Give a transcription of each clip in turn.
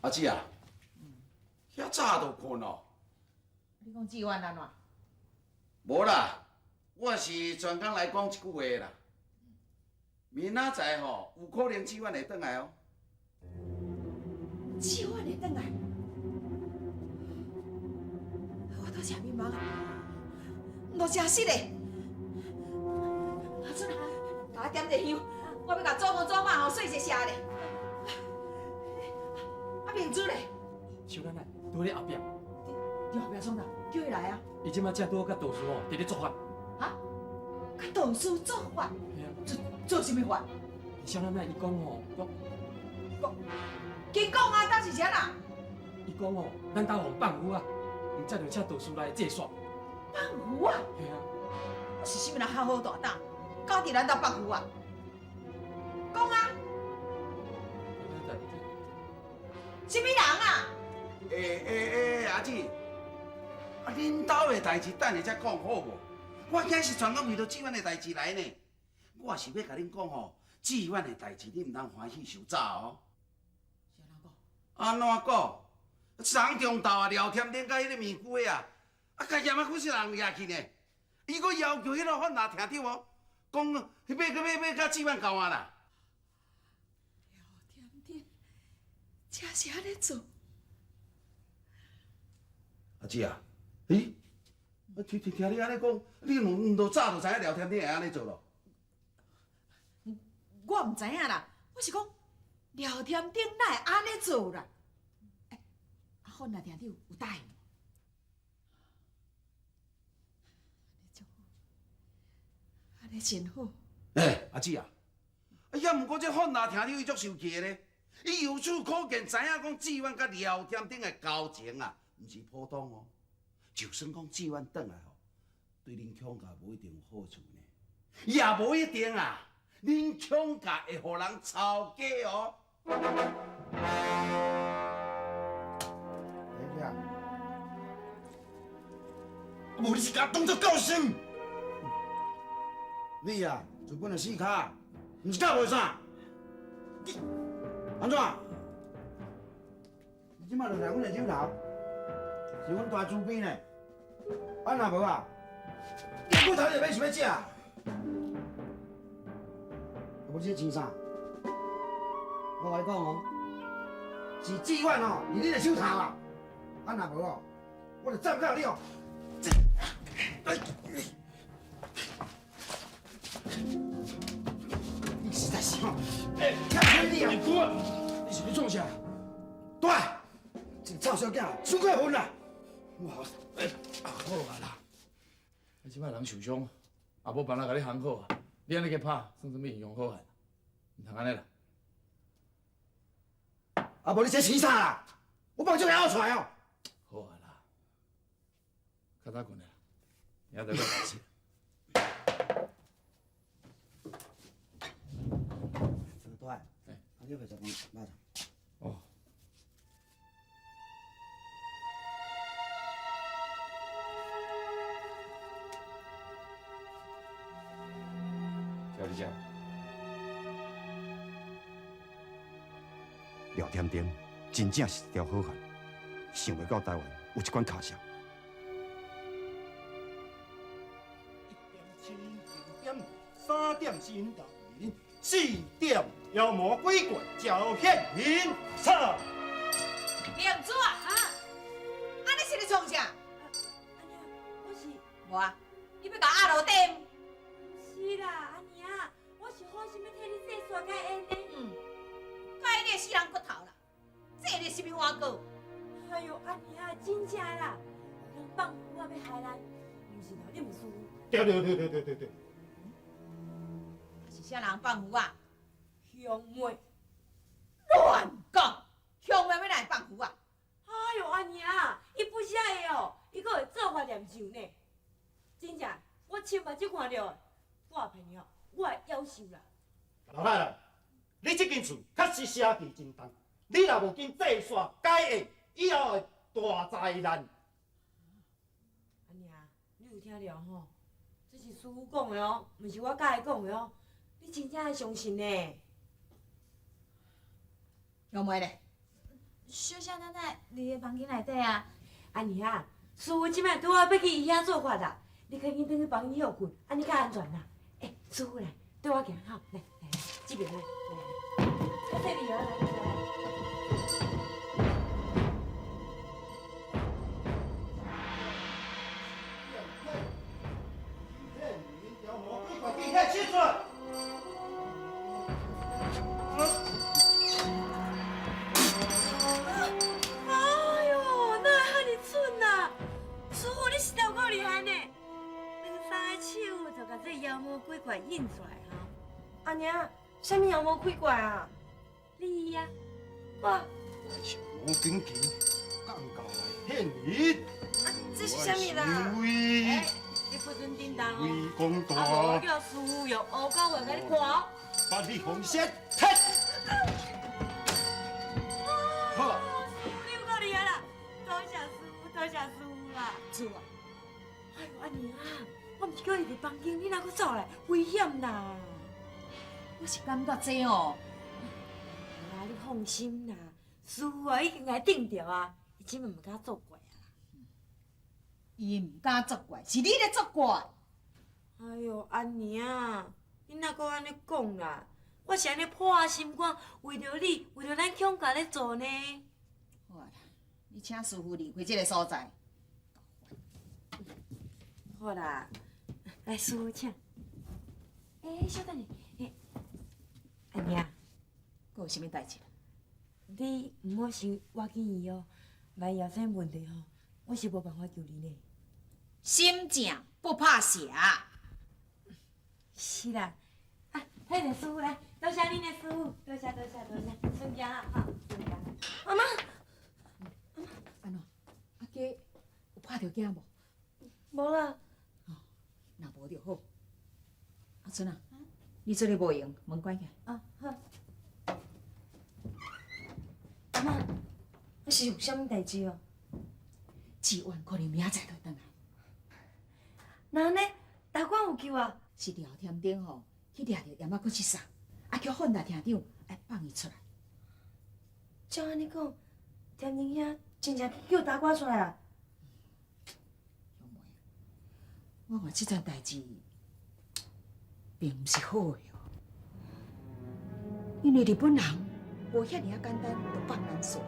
阿姊啊，遐早就睏咯？你講志遠按怎？無啦，我是專工來講一句話啦。明仔載吼，有可能志遠會轉來哦。志遠會轉來？我拄食眠夢啊，毋著誠實的。阿孫啊，共我點一個香，我欲共祖公祖媽吼說一聲咧。啊，明珠咧？小奶奶，佇咧後壁。佇後壁創啥？叫伊來啊！伊這擺正拄好佮道士吼，佇咧做法。哈？佮道士做法？嘿啊。做做啥物法？小奶奶伊講吼，講講，緊講啊！當時啥啦？伊講吼，咱兜予人放符啊，毋才就請道士來祭煞。放符啊？嘿啊。是啥物人較好大膽，敢佇咱兜放符啊？講啊！啥物人啊？欸欸欸，阿姊，啊，恁兜的代誌等下才講好無？我今是專工為著志遠的代誌來呢。我是欲共恁講吼，志遠的代誌你毋通歡喜傷早哦。是按怎講？按怎講？昨中晝啊，廖添丁佮彼个面具啊，啊，共鹽仔骨是人掠去呢。伊閣要求彼个范拿廳長哦，講欲欲欲佮志遠交換啦。廖添丁，真是按呢做？阿姊啊，咦？我聽聽聽你按呢講，你毋毋早就知影廖添丁會按呢做囉？我毋知影啦，我是講廖添丁哪會按呢做啦？欸，啊，范拿廳長有答應無？按呢真好，按呢真好。欸，阿姊啊，哎呀，毋過這范拿廳長伊足受氣的咧，伊由此可見，知影講志遠佮廖添丁的交情啊，毋是普通哦。就算講志遠轉來吼，對恁孔家無一定有好處呢，也無一定啊，恁孔家會予人抄家哦。等一下，無你是共當作狗心。你啊，自本的四跤，毋是教無啥？你按怎？你這擺落來阮的手頭，是阮大慈悲呢。啊，若無啊，你骨頭就欲想欲食。啊，無這錢啥？我共你講哦，是志遠哦，佇你的手頭啊。啊，若無哦，我就斬到你哦。你實在是吼，欸，聽你啊！你哥，你是咧創啥？對，這個臭小囝，傷過分啦！哇，欸，啊好啊啦，你這擺人受傷，也無辦法共你烘好啊。你按呢去拍，算啥物英雄好漢？毋通按呢啦。啊，無你這錢啥啦？我放這個出來哦。好啊啦，較早睏啦，明仔載閣來試。大漢，欸，啊，你欲食飯肉粽？哦。食你食。廖添丁真正是一條好漢，想袂到台灣有這款跤數。一點青，兩點，三點神道人，四點妖魔鬼怪招現形。操！明珠啊，啊，按呢是咧創啥？阿娘，我是無啊，你欲共壓落地？毋是啦，阿娘，我是好心欲替你祭煞解冤呢。嗯，解你的死人骨頭啦，這個是啥物碗糕？哎喲，阿娘，真正啦，有人放符仔欲害咱，毋是啦，你毋输。對對對對對對對。是啥人放符啊？鄉妹。亂講，鄉妹欲來放符啊？哎喲，阿娘，伊不止會哦，伊閣會做法念咒呢。真正，我親目睭看著，我無騙你哦，我會夭壽啦。老太太，你這間厝確實邪氣真重，你若無緊祭煞解厄，以後會大災難。阿娘，你有聽著吼？這是師父講的哦，毋是我家己講的哦。你真正愛相信呢？鄉妹咧？小声等等，伫个房间内底啊。阿娘啊，师傅这摆拄好欲去伊遐做法啦，你赶紧转去房间歇睏，按呢较安全啦。欸，师傅来，缀我行吼，来来来，这边来，来来，较细腻哦，来来来。哎呦，哪会遐尔蠢啊！师傅，你实在有够厉害呢，两三个手就共这妖魔鬼怪引出来吼。阿娘，啥物妖魔鬼怪啊？你呀，我。我紧紧降到来现形。啊，这是啥物啦？欸，你不准叮当哦！啊，无我叫师傅用乌狗话共你看哦。把你红线踢。好。师傅，你有够厉害啦！多谢师傅，多谢师傅啦。主啊！哎呦，阿娘啊，我毋是叫你伫房间，你哪阁走来？危险啦！我是感觉这哦。啊，你放心啦，师傅啊已经共定著啊，伊这摆毋敢作怪啊啦。伊毋敢作怪，是你咧作怪。哎哟，阿娘，你哪阁按呢讲啦？我是按呢破心肝，为著你，为著咱孔家咧做呢。好啊啦，你请师傅离开这个所在。好啦，来师傅请。欸，小等下，欸，阿娘，阁有啥物代志？你毋好想我见伊哦，万一有啥问题吼，我是无办法救你呢。心正不怕邪。是啦，啊，彼个师傅来，多谢恁的师傅，多谢多谢多谢，顺行啦，哈，顺行。阿妈，按怎？阿家有拍著惊无？无啦。哦，若无就好。阿春啊，你做咧无闲，门关起来。啊，好。阿妈，啊是有啥物代志哦？志远可能明仔载就会转来。那按呢？大官有救啊？是廖添丁吼去掠著盐仔，阁去杀，啊叫范大厅长爱放伊出来。照按呢讲，添丁兄真正叫大官出来啊？香妹，我看这件代志并毋是好的哦，因为日本人无遐尔仔简单就放咱煞，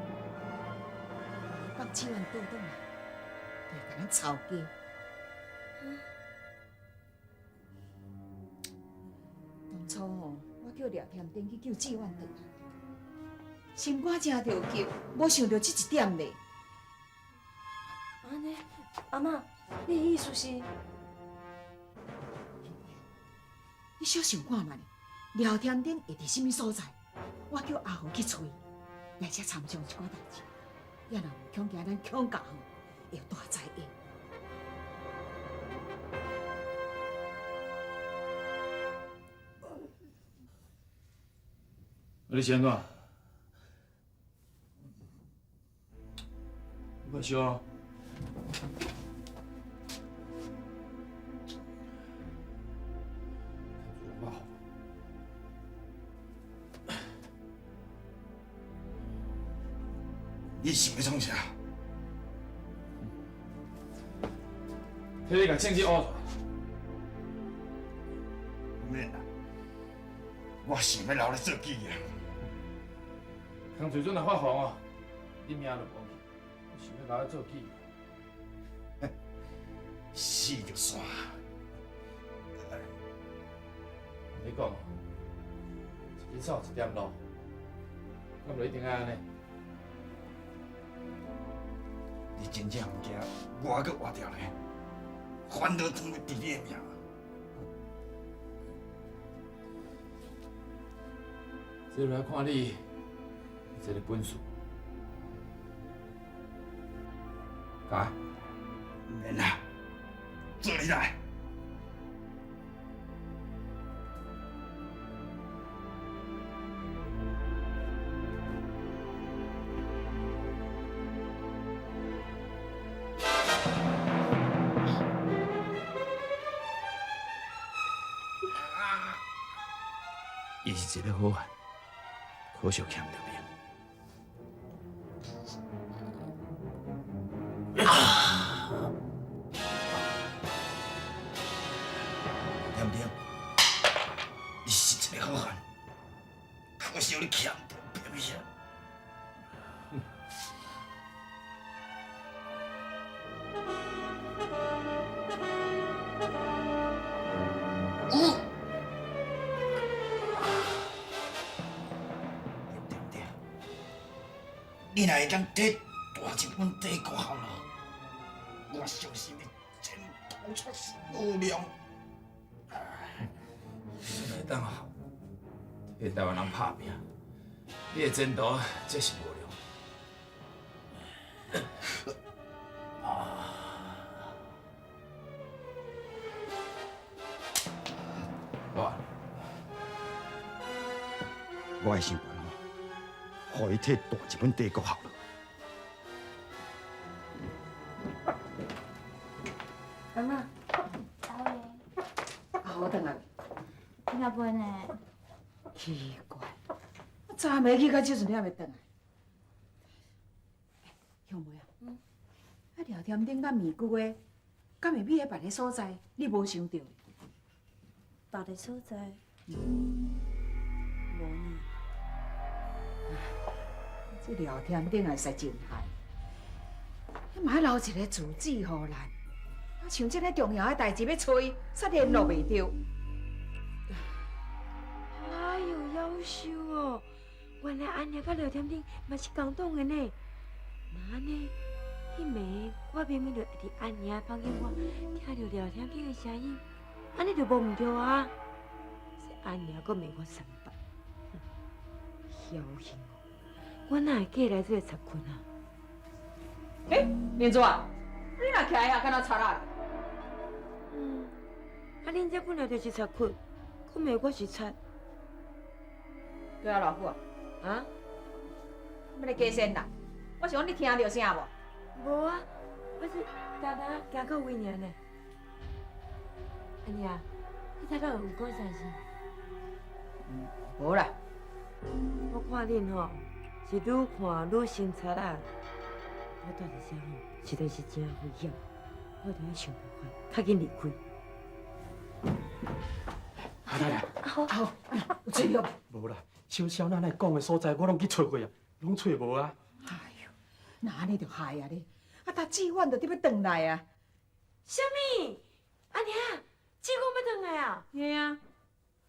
放志远倒转来，就会共咱抄家。当初吼，我叫廖添丁去救志远转来，心肝诚著急，无想著这一点咧。按呢，阿嬷，你的意思是？你小想看觅，廖添丁会伫啥物所在？我叫阿豪去揣，来遮参详一寡代志。也若无恐惊咱孔家吼会有大灾厄。你是按怎？你发烧啊？你想欲创啥？替你共政治挖出来。毋免啦，我想欲留咧做纪念。空嘴阵若发疯哦，你命就无去。我想欲留咧做纪念。死就煞。你讲，一支草一点露，敢就一定爱按呢？你真正毋惊我阁活著咧？烦恼藏伫你的命。这就爱看你这个本事。来，毋免啦，做你来。伊是一个好汉，可惜欠著命。对毋对？你是一个好汉，可惜你欠着偏偏。对毋对？你若会当替大一本帝国效劳，我相信你前途确实无量。会当替台湾人拍拼，你的前途才是无量。我我会想办法，予伊替大日本帝国效劳。阿嬷，阿伟，阿豪转来未？应该袂呢。奇怪，我昨暝去到这阵，你还袂转来？香梅啊，啊廖添丁佮面具的，敢会秘佇别个所在？你无想著？别个所在？无呢。这廖添丁也实真害，你嘛爱留一个住址予咱。啊，像这个重要的代志欲催，煞联络袂著。哎哟，夭寿哦！原来阿娘佮廖添丁嘛是仝党的呢。那按呢，彼暝我明明就伫阿娘的房间外听著廖添丁的声音，按呢就无毋对啊。这阿娘阁骂我三摆，哼，僥幸哦！我哪会过来做贼困啊？欸，莲珠啊，你若徛遐，敢若贼仔？嗯，啊，恁这本来就是贼困，阁骂我是贼。对啊，偌久啊？啊？欲咧加仙啦？我是讲你听著啥无？无啊，我是澹澹行到位尔呢。阿娘，你头拄有讲啥事？无啦。我看恁吼是愈看愈生贼仔。我住伫遮吼，实在是真危险，我著爱想办法，较紧离开。阿太太，阿豪，阿豪，有揣著无？无啦，小小咱来讲的所在，我拢去揣过啊，拢揣无啊。哎哟，那按呢就害啊咧！啊，逐志远就伫欲转来啊。啥物？阿娘，志远欲转来啊？嘿啊。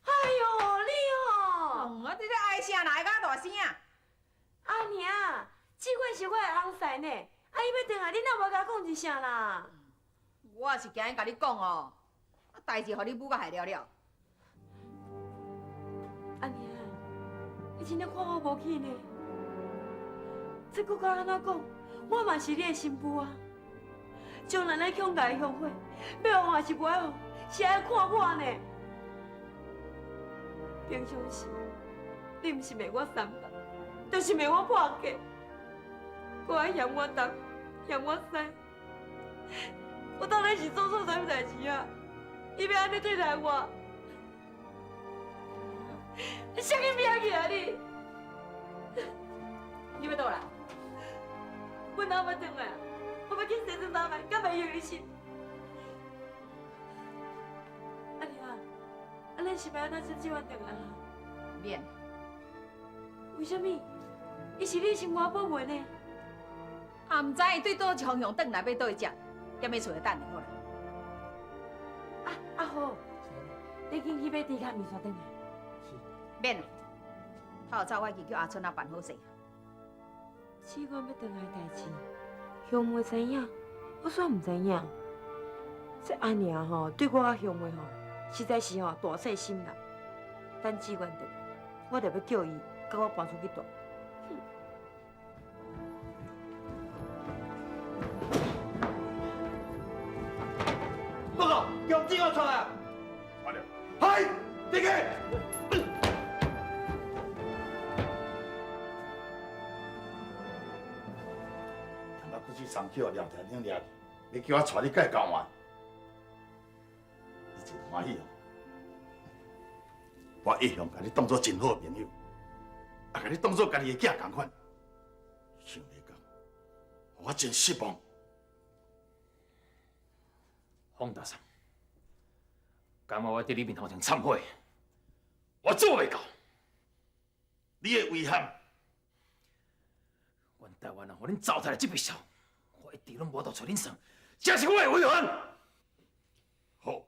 哎哟，你哦！我伫咧哀声，哪会甲大声？阿娘，志远是我的翁婿呢，啊，伊欲转来，你哪无共我讲一声啦？我也是惊伊共你讲哦，啊，代志予你母甲害了了。阿娘，你真正看我无起呢？这句话按怎讲？我嘛是你的新妇啊！将来咱孔家的香火，欲旺还是无爱旺，是爱看我呢。平常时，你毋是骂我三八，就是骂我破格，阁爱嫌我东，嫌我西。我到底是做错啥物代志啊？伊欲按呢对待我？你啥物命去啊你？你欲倒来？我哪欲转来？我欲去西村打扮，敢袂用得是？阿娘，啊，咱是欲按怎才志远转来啊？免。为啥物？伊是你心肝宝贝呢？也毋知伊对佗一方向转来，欲佗位食，踮咧厝内等就好啦。啊，阿豪，你紧去买猪脚面线转来。是。免啦，透早我已经叫阿春仔办好势。志远欲转来的代志，香妹知影，我煞毋知影。这阿娘吼对我佮香妹吼，实在是吼大细心啦。等志远转来，我就欲叫伊佮我搬出去住。哼！报告，叫志远出来。完了。嗨，进去。去送去予廖添丁掠去，欲叫我带你佮伊交换，你真欢喜哦！我一向共你当做真好的朋友，也共你当做家己的囝仝款，想袂到，予我真失望。方大嫂，感觉我伫你面头前忏悔，我做袂到。你的遗憾，阮台湾人，予恁糟蹋的这笔账，我一直拢无度揣恁算，这是我的遗憾。好，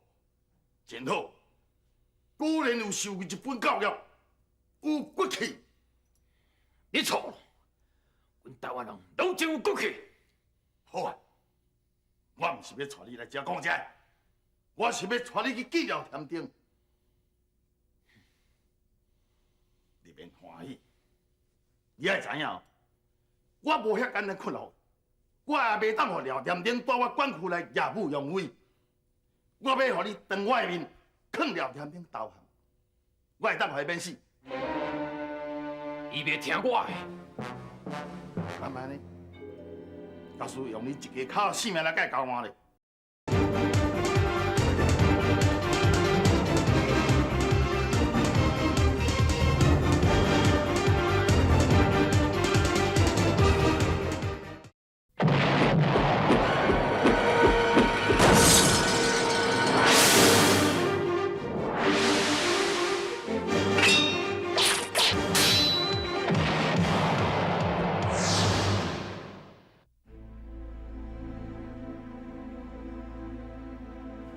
真好，果然有受过一本教育，有骨气。你错了，阮台湾人拢真有骨气。好啊，我毋是欲带你来遮讲这，我是欲带你去见廖添丁。你免欢喜，你爱知影，我无遐简单困扰，我也袂当予廖添丁带我管区来耀武扬威。我欲予你当我的面，劝廖添丁投降，我会当予伊免死。伊袂听我的，敢按呢？假使用你一家口性命来共伊交换咧？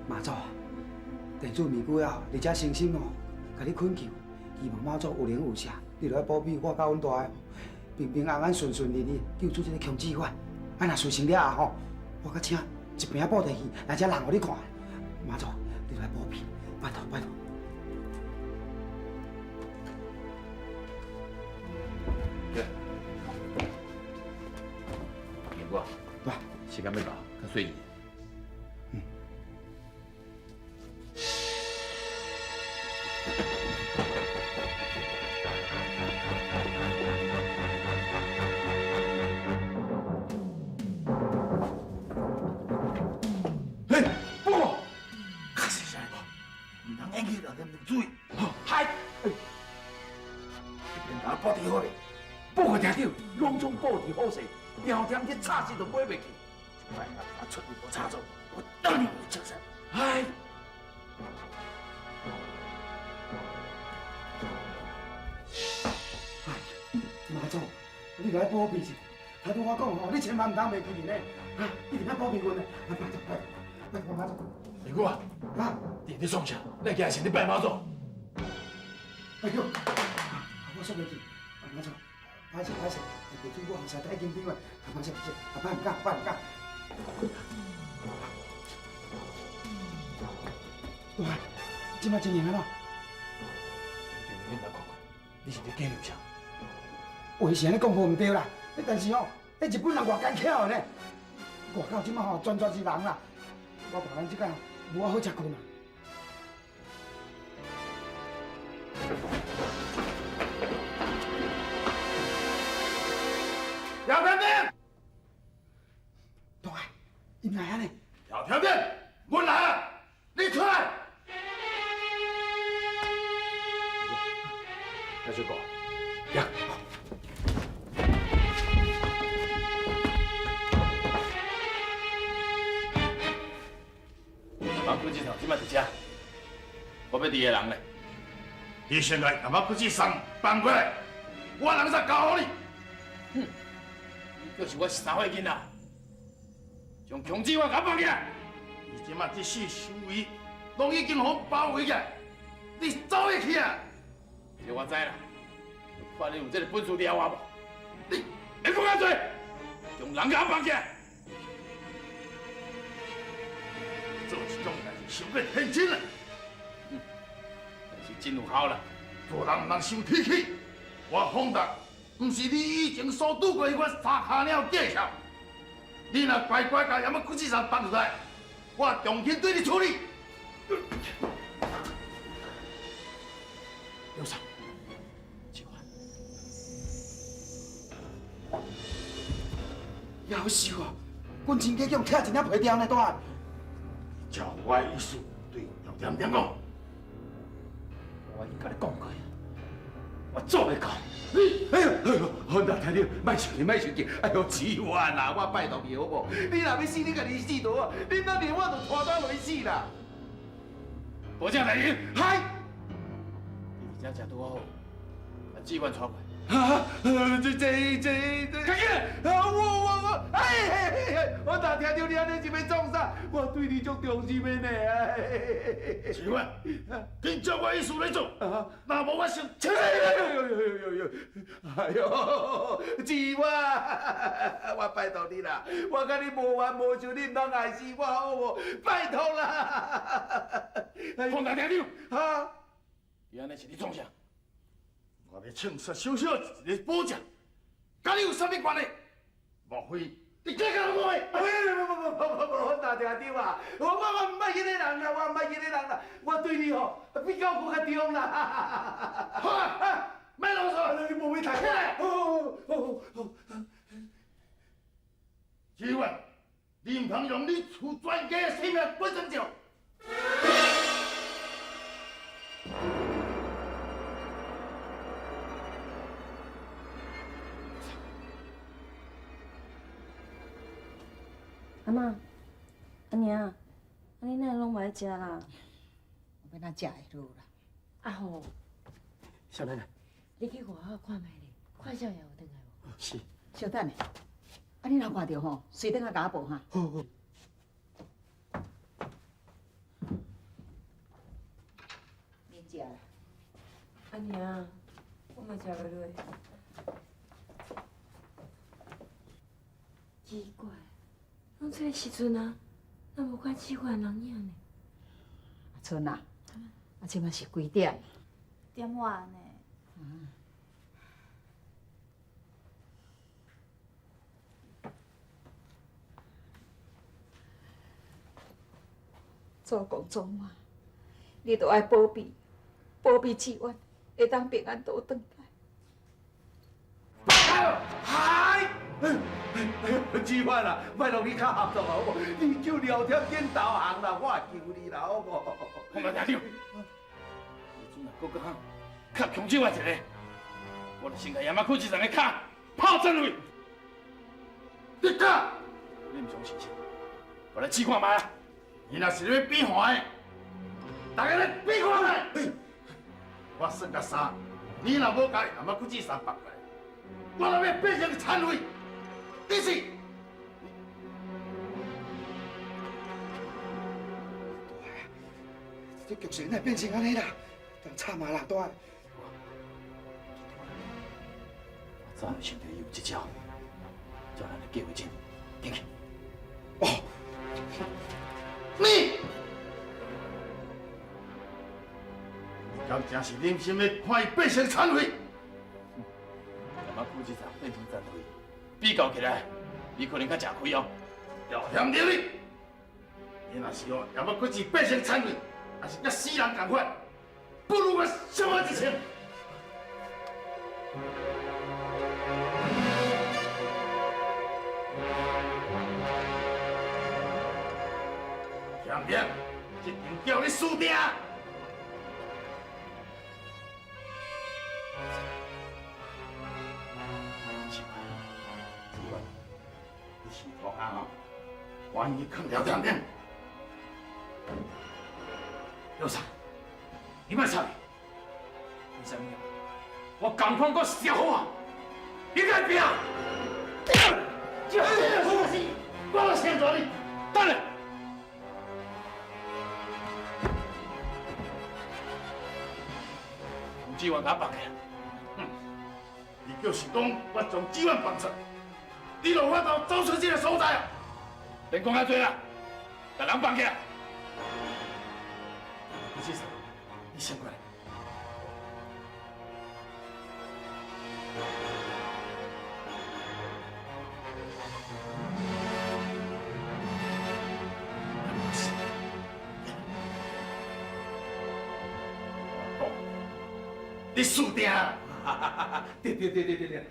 妈祖，地主面久了，而且诚心哦，共你恳求，希望妈祖有灵有圣，你著爱保庇我佮阮大的平平安安、顺顺利利救出这个强子犯。啊，若事成了后吼，我阁请一饼布袋戏来遮弄予你看。妈祖，你著爱保庇，拜托拜托。对，严哥，对，时间欲到，较细腻。嘿，报告，较细声无，毋通引起老店长注意。嗨，一边甲我布置好咧，报告厅长，拢总布置好势，廖添丁插死都买袂去。这摆阿出无差错，我等你有精神。嗨。哎，妈祖，你著爱保庇一下。头拄我讲吼，你千万毋通袂记哩呢，啊，一定爱保庇阮的。啊，拜托拜托，拜托妈祖。二姑啊，啊，你伫创啥？你今日是咧拜妈祖？哎呦，我煞袂记，妈祖，歹势歹势，地主我实在太紧张了，歹势歹势，阿爸毋敢，爸毋敢。大汉，这摆情形按怎？你来看看，你是咧假流啥？话是按呢讲无毋对啦，但是吼，彼日本人偌奸巧的呢，外口这摆吼全全是人啦，我看咱这摆无好食困啊。廖添丁，大汉，𪜶来啊呢？廖添丁，阮来啊，你出来。开始讲，呀。马古志松这摆伫遮，我欲伫的人咧。你先来，把马古志松放过来，我人才交予你。哼，你就是我十三岁囡仔，将强子我共放起来。你这摆这世修为，拢已经予我包围起来，你走会去啊？这我知啦，看你有这个本事掠我无？你别讲遐济，将人共放起来。做这种代志，伤过天真了。但是真有效啦。做人毋通伤铁齿。我方达，毋是你以前所拄过彼款三跤鸟计较。你若乖乖共盐仔骨子上放出来，我重新对你处理。刘嫂，夭寿啊！阮亲家叫拆一领皮条呢，大汉。照我的意思对廖添丁讲。我已经共你讲过，我做袂到。你，哎呦，哎呦，好大听你，莫生气，莫生气。哎呦，志远啊，我拜托你好无？你若欲死，你家己死倒啊！你若连我就拖刀落去死啦。无正大人，嗨！你伫遮食拄好，把志远带过来。啊！这这这这，赶紧！啊！我我我，哎嘿嘿嘿！我若听著你按呢是欲创啥？我对你足忠心的呢！志远，紧照我意思来做，若无我先。哎呦呦呦呦呦！哎呦，志远，我拜托你啦，我佮你无冤无仇，你毋通害死我好无？拜托啦！放大厅长，哈！你按呢是咧创啥？我欲枪杀小小一个保将，佮你有啥物关系？莫非你计较我的？哎，无无无无无，我大厅长啊！我我我毋捌彼个人啦，我毋捌彼个人啦，我对你吼比狗阁较忠啦。好啊，莫啰嗦，你无欲提起来。哦哦哦。志远，你毋通用你厝全家的性命来算账。阿嬷，阿娘，啊你哪会拢无爱食啦？我欲哪食会落啦？阿虎，少奶奶，你去外口看觅咧，看少爷有转来无？是。稍等下，啊你若看著吼，随转来共我报哈。好好。免食啦。阿娘，我嘛食袂落。奇怪，拢这个时阵啊，哪无看志远人影呢？阿春啊，啊这摆是几点？点外呢。祖公祖妈，你都爱保庇，保庇志远会当平安倒转来。嗨！志远啊，拜托你较合作好无？你叫廖添丁投降啦，我求你啦，好无？我嘛听着，你阵若阁阁较强制我一个，我就先共野马区这层的跤拍震落。你敢？你毋相信？我来试看觅啊！你若是咧比看的，大家来比看觅。我算到三，你若无共野马区这层放来，我就欲变成残废。你是？这局势哪会变成按呢啦？真惨啊啦，大！我早就想著伊有这招，照咱的计划进，紧去。哦，你，你敢真是忍心欲看伊变成残废？野马区这层变成残废，比较起来，你可能较吃亏哦。廖添丁你，你若是予野马区变成残废，也是佮死人仝款，不如我小我一枪。添丁，这场叫你输定。志远，志远，你是大汉哦，赶紧去劝廖添丁。老三，你莫插伊，为啥物啊？我仝款阁烧好啊！你敢会拼？我先抓你，等下。志远共我放起来。哼，你就是讲我将志远放出，你就有法度走出这个所在啊？免讲遐济啦，共人放起来。李先生，你先过来。你输定啦！对对对对对对，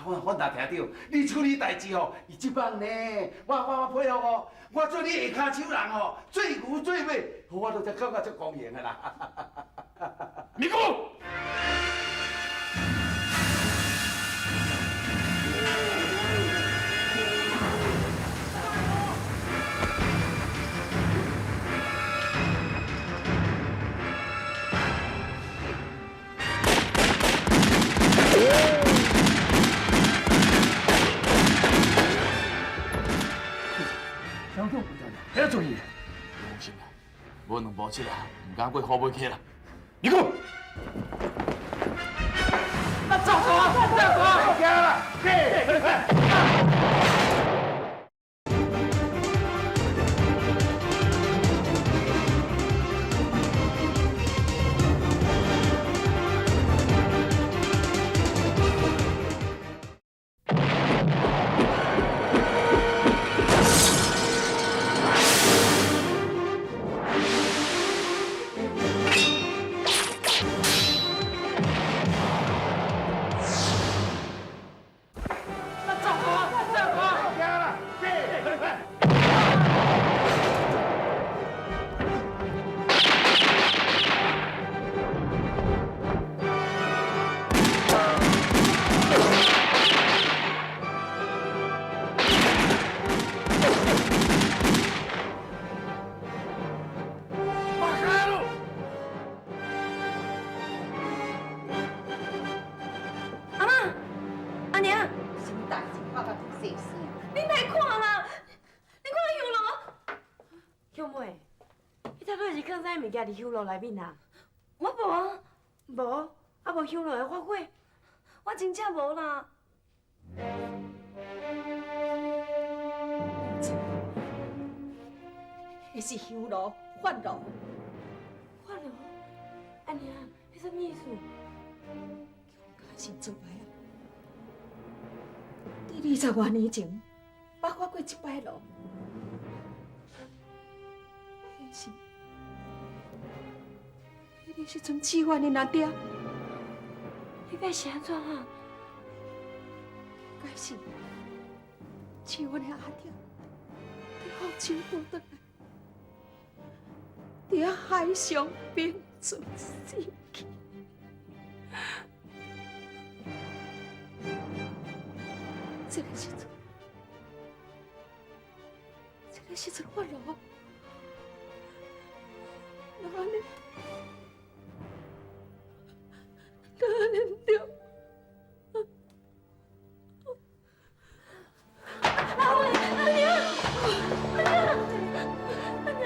我我若听著，你处理代志吼，伊这摆呢，我我我配合哦，我做你下跤手人吼，做牛做马，我都才感觉足光荣的啦。咪姑。注意。放心啦，无两步七啦，毋敢过虎尾溪啦。你讲。走啊！走啊！行啦，去。阿妈，阿娘，什么代志？发到这细声。你来看啦，你看香炉。香妹，你头拄是囥啥物件伫香炉内面啊？我无啊，无，啊无香炉会发火？我真正无啦。彼是香炉发炉。发炉？阿娘，彼啥物意思？假是做歹啊！伫20外年前，捌发过一摆炉，彼是彼个时阵志远𪜶阿爹，彼个是按怎啊？该是志远的阿爹，伫福州倒转来，伫遐海上冰船死去。这个时阵发炉，哪按呢？哪按呢毋对？阿娘，阿娘，阿娘，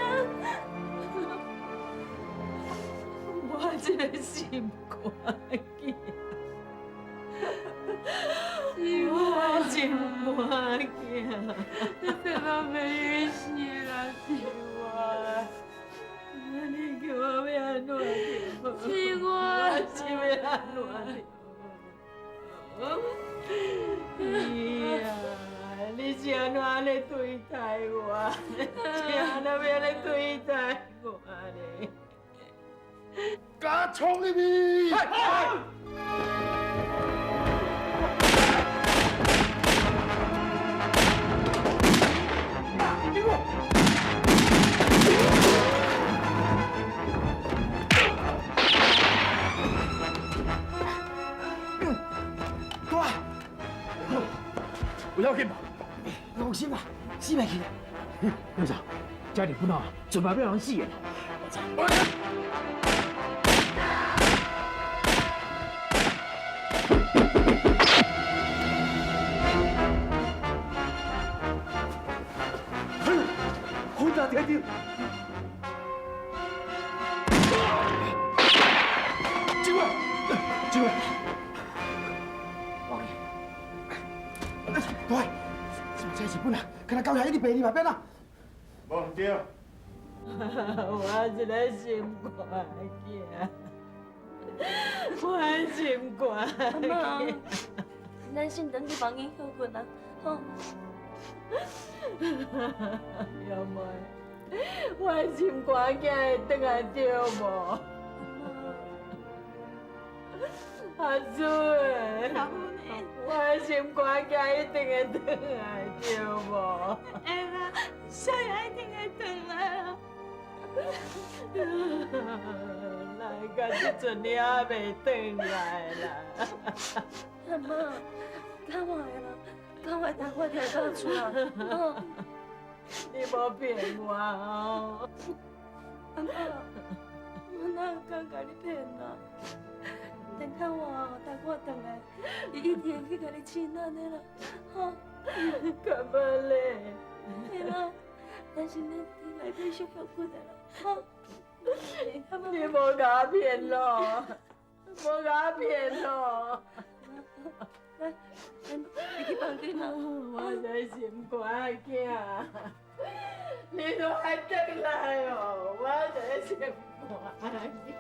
我这个心肝囝，是我心肝囝，你怎么袂死啦？是我，你叫我欲按怎？是我，是欲按怎？哎呀，你是按怎按呢对待我？是按怎欲按呢对待我呢？敢冲入去！大，有要紧无？放心啦，死袂去啦。老师，这日本啊，准备欲人死的。我好大听到。警官，警官，大，这日本啊，敢若到遐一直爬你嘛变啊？无毋对。我这个心肝囝，我心肝阿妈，咱先转去房间歇困啊，吼。小妹，我心肝囝会转来对无？阿祖的，我心肝囝一定会转来对无？会啦，小爷一定会转来啦。来到这阵你还袂转来啦？阿妈，等我的啦，等我等我听到厝啦。你无骗我哦。阿妈，我哪有敢共你骗啦？等较晚，等我转来，伊一定会去共你请咱的啦，吼。干嘛咧？嘿啦，咱先咱伫内底小歇困的啦，吼。你無共我騙咯，無共我騙咯。來，咱入去房間啦。我在心肝仔囝，你都愛轉來哦，我在心肝仔囝。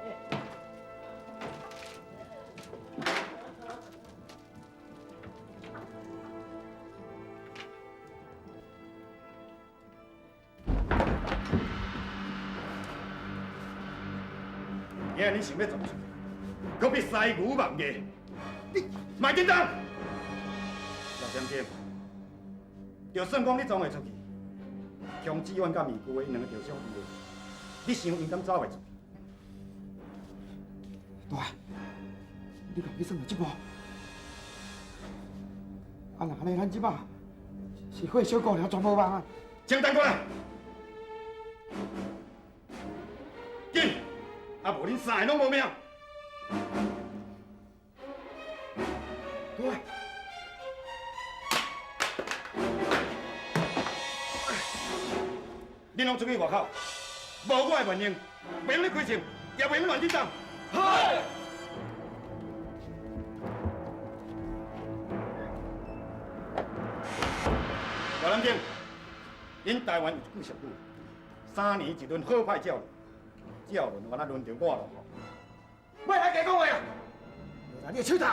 今日你想欲走出去，阁欲西牛望月，你莫振动。老点点，就算讲你装会出去，强志远佮面具的𪜶两个著伤伫的，你想𪜶敢走会出去？大，你共去算到这步？啊，若按呢，咱这摆是火烧姑娘全无望啊！请等过来，紧！啊，无恁三个拢无命。对。恁拢出去外口，无我的命令，袂用咧开枪，也袂用乱振动。好。廖南丁，恁台湾有一句俗语：三年一轮好歹照轮，照轮敢若轮著我咯。莫来加讲话啊！落在你的手头，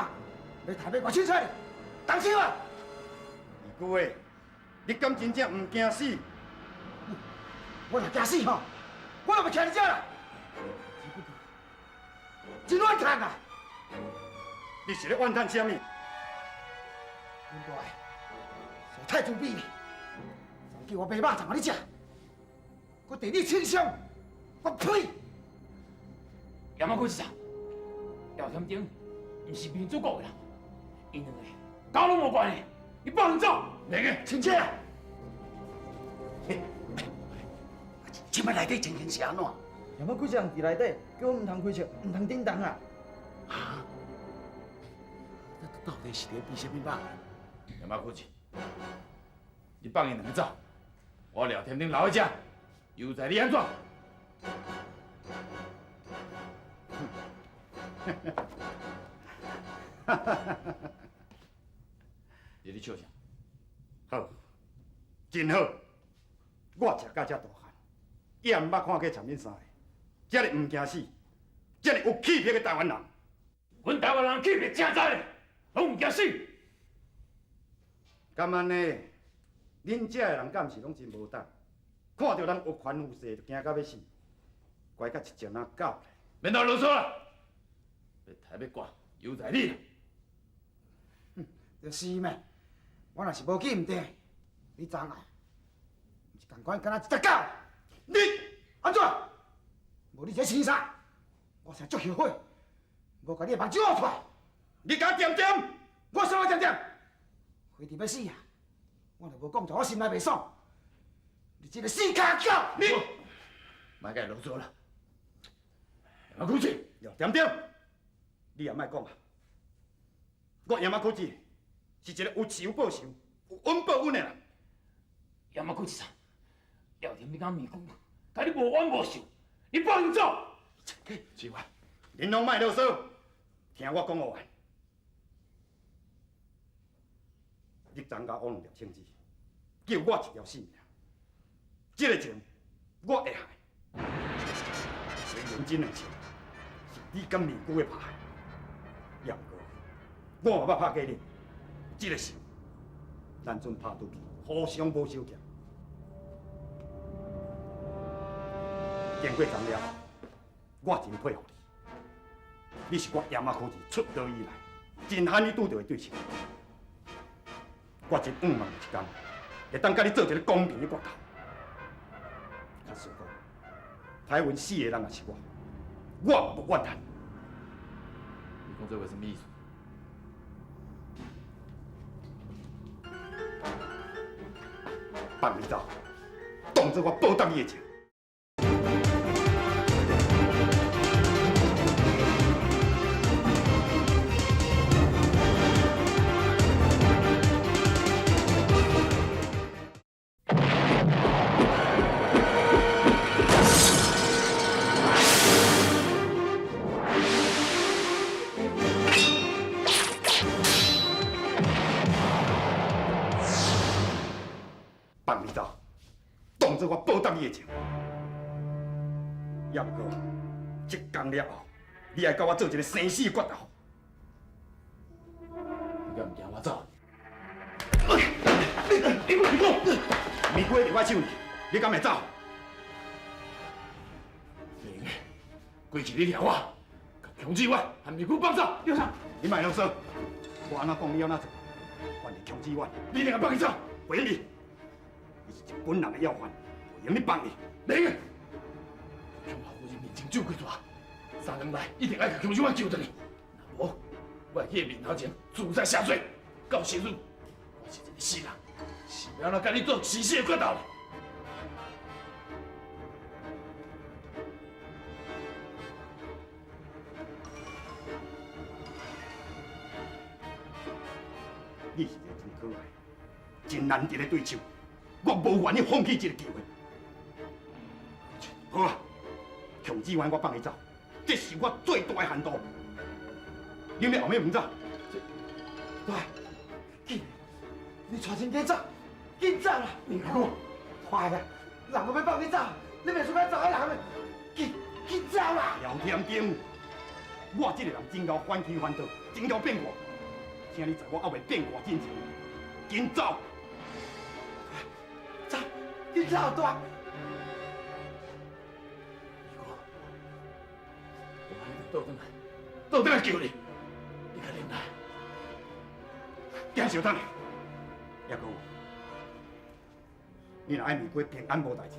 欲杀欲活凊彩，动手啊！二姑的，你敢真正毋惊死？我若惊死吼，我就袂徛伫遮啦。只不过真怨叹啊！你是咧怨叹啥物？阮大的实在太自卑，昨叫我买肉粽予你食，阁替你清伤，我呸！叶马古是啥？廖添丁毋是民主国的人，𪜶两个佮我拢无关系，你放𪜶走，免个，亲戚。这摆内底情形是按怎？叶马几人伫内底，叫阮毋通开枪，毋通振动啊！啊？到底是咧比啥物肉？叶马古子，你放𪜶两个走，我廖添丁留伫遮，由在你按怎？你咧笑啥？好，真好，我食甲遮大汉，也毋捌看过参恁三个，遮尔毋惊死，遮尔有气魄的台湾人。阮台湾人气魄诚在，拢毋惊死。敢按呢？恁遮的人敢毋是拢真无胆？看著人有权有势就惊甲欲死，乖甲一只若狗咧。免多啰嗦啦，欲杀欲剮，由在你啦。哼，就是嘛，我若是无记毋对，你昨暗毋是仝款，敢若一只狗。你按怎？无你这生啥？我实足后悔，无共你的目睭挖出来。你共我恬恬！我啥物恬恬？非得欲死啊！我若无讲出，我心内袂爽。你这个死跤狗！你莫共伊啰嗦啦，叶马古子，恬恬，你也莫讲啊！我叶马古子是一个有仇报仇、有恩报恩的人。叶马古子，廖添你敢面具，佮你无冤无仇，你放𪜶走。志远，恁拢莫啰嗦，听我讲完。你昨昏挖两条枪子，救我一条性命。这个情我会害。虽然这两枪是你佮面具的拍的，也毋过我嘛捌拍过你。这个仇，咱阵拍拄去，互相无相欠。经过昨了，我真佩服你。你是我野马可子出道以来，真罕你拄著的对手。我真向望有一天，会当佮你做一个公平的决斗。假使讲，歹运死的人也是我，我无怨叹。你讲这话啥物意思？放你走，当作我报答你的情。放你走，当做我报答你的情。也毋过，这工了后，你爱佮我做一个生死决斗。你敢毋惊我走？你你讲，玫瑰伫我手里，你敢会走？你规气你掠我，共强志远和玫瑰放走，你啥？你莫啰嗦，我按怎讲你按怎做。反正强志远，你两个放伊走，袂用你，伊是日本人的要犯，袂用你放伊。你，强老夫人面前酒几大，三工内一定爱共强志远救转去，若无，我会去伊面头前自作谢罪。到时阵，我是一个死人，是欲按怎佮你做生死的决斗？你是一个真可爱、真难得的对手，我无愿意放弃这个机会。好啊，强志远我放伊走，这是我最大的限度。你欲后尾毋走？对，紧，你带亲家走，紧走啦！你讲，坏啦，人都欲放你走，你袂输欲走个人咧，紧紧走啦！廖天丁，我这个人真𠢕反起反倒，真𠢕变卦。请你在我还未变卦之前，紧走！走，紧走，大。我一定倒转来，倒转来救你。你较忍耐。减小等下，也阁有，你若爱玫瑰平安无代志，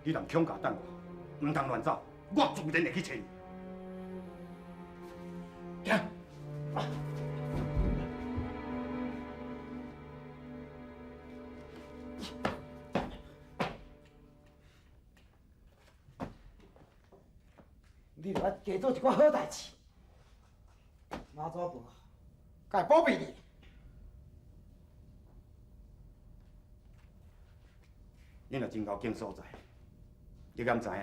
你人恐吓等我，毋通乱走，我自然会去揣伊。行。你著爱加做一寡好代志，妈祖婆，会保庇你。你若真𠢕拣所在，你敢知影？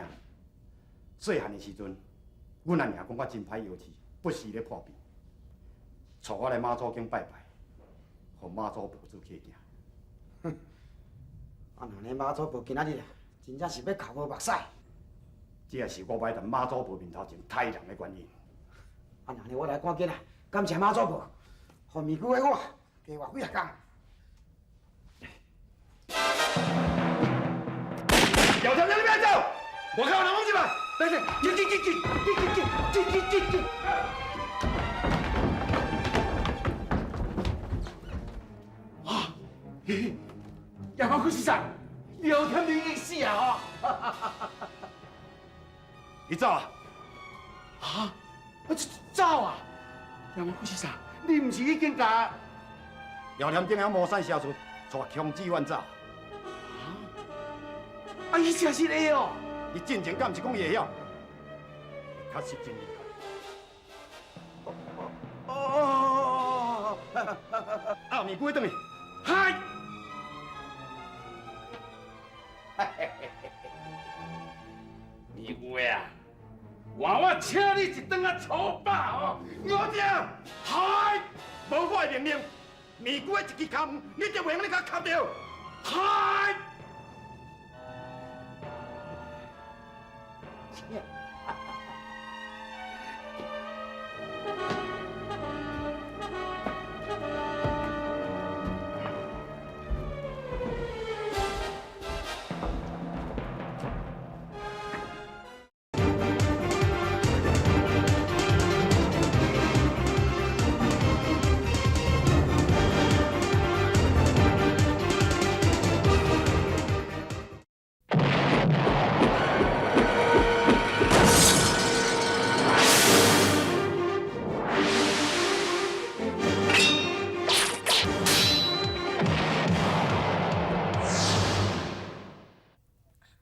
细汉的时阵，阮阿娘讲我真歹药气，不时咧破病，带我来妈祖宫拜拜，予妈祖婆做客镜。哼，啊，若呢妈祖婆今仔日啊，真正是欲哭无目屎。这也是我欲伫妈祖婆面头前刣人的原因。啊，若呢，我来赶紧啊，感谢妈祖婆，予玫瑰的我加活几仔工。姚天你别走，我靠，人讲入来，等等，紧紧紧紧紧紧紧紧紧紧。啊，嘿，亚妈去死啥？廖天明已经死啊！你走啊！啊！我走啊！亚妈去死啥？你毋是已经共廖天丁晓魔山邪术，带强志远走。啊！啊，伊真是会哦！你进前敢毋是讲伊会晓？确实真厉害。哦！阿咪龟转去。嗨！玫瑰啊！换我请你一顿仔粗饱哦！我听，嗨！无我的命令，玫瑰一支跤毛，你就袂用你共磕著。嗨！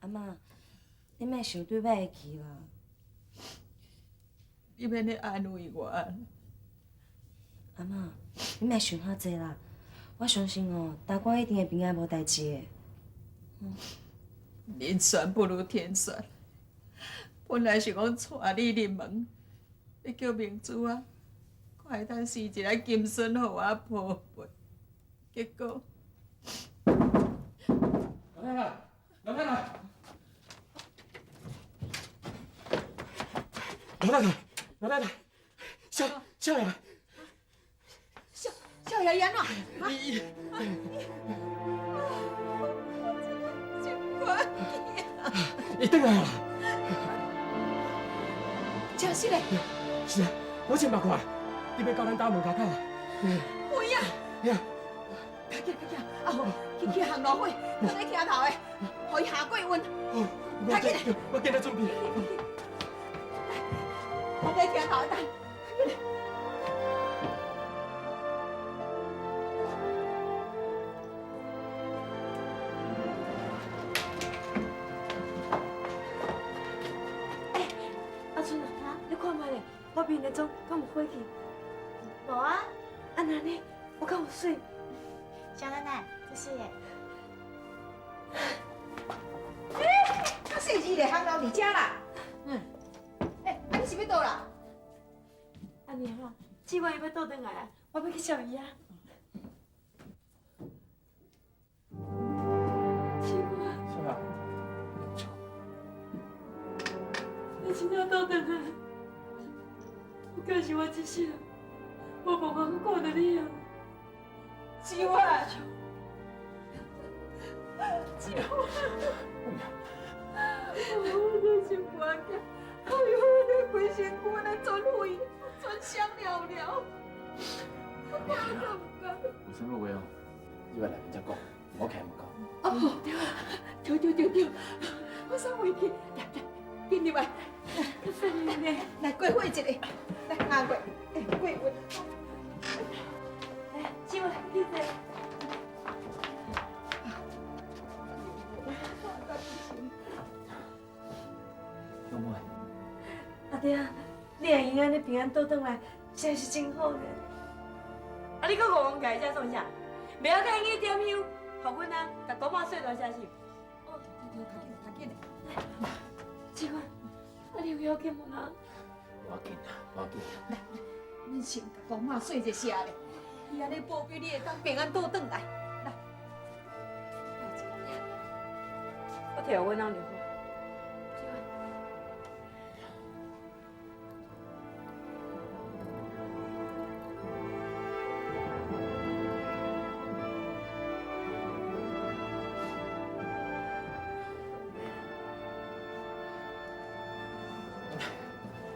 阿嬷，你莫想对歹会去啦。你免咧安慰我。阿嬷，你莫想遐济啦，我相信哦，大官一定会平安无代志的。人算不如天算，本来是讲带你入门，欲叫明珠啊，看会当生一个金孙予我宝贝，结果老太太，老太太，少少爷，少少爷伊按怎？伊，我真欢喜啊！伊转来啊！真实嘞？是啊，我先目看，你欲到咱兜门跤口啊？有影？呀！较紧较紧，阿红，去去烘炉火，放咧厅头的，予伊下过温。较紧！我紧来准备。我在厅头等。欸，阿春啊，你看覓咧，我面的妆敢有火去？无啊。啊那呢？我敢有媠？小奶奶，这是的。欸，较细致咧，烘炉伫遮啦。嗯。欸，啊你是欲倒啦？阿娘啊，志远伊欲倒转来啊，我欲去接伊啊。志远。小雅。你真正倒转来，我感谢我这世人，我无法阁看著你啊。志远，志远，我真心肝痛，哎呦，你规身躯安呢全废，全伤了了，我看都毋甘。有啥物话哦？你来内面才讲，我开门口。哦，对对对对对，我送回去，来来，紧入来，来过火一下，来阿过，哎，过温。来，志远，你坐。老妹。阿弟啊，你会用按呢平安倒转来，实在是真好呢。啊，你阁戆戆徛伫遮创啥？袂晓赶紧去点香，予阮啊，共姑妈说大声是？哦，对对，较紧，较紧。来，志远，啊，你有要紧无啊？无要紧啦，无要紧。来来，恁先共姑妈说一声咧，伊按呢保庇你会当平安倒转来。来，我替阮翁就好。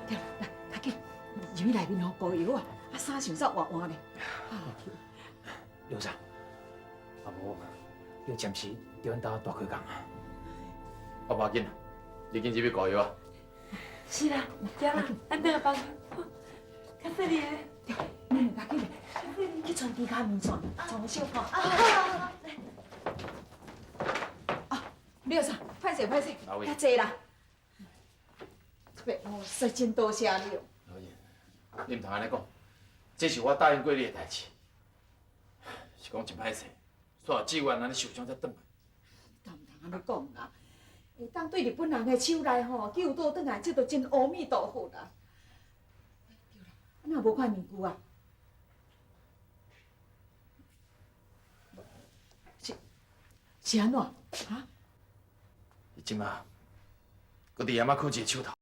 对啦，来，较紧，入去内面吼，膏药啊，啊衫想煞换换咧。刘嫂，啊无，你暂时伫阮兜蹛几工啊？我无要紧啦，你紧入去膏药啊。是啦，行啦，咱转来房间。较细腻的。对，你两个紧来，去传猪脚面线，传小可。啊，来。啊，刘嫂，歹势歹势，较济啦。特别哦，实真多谢你哦。老爷，你毋通按呢讲，这是我答应过你的代志。是讲真歹势，煞志远按呢受伤才转来。你敢毋通按呢讲啦？会当对日本人的手内吼救倒转来，这就真阿弥陀佛啦。对啦，啊哪无看面具啊？是是按怎？哈？伊这马，阁伫野马可一的手头。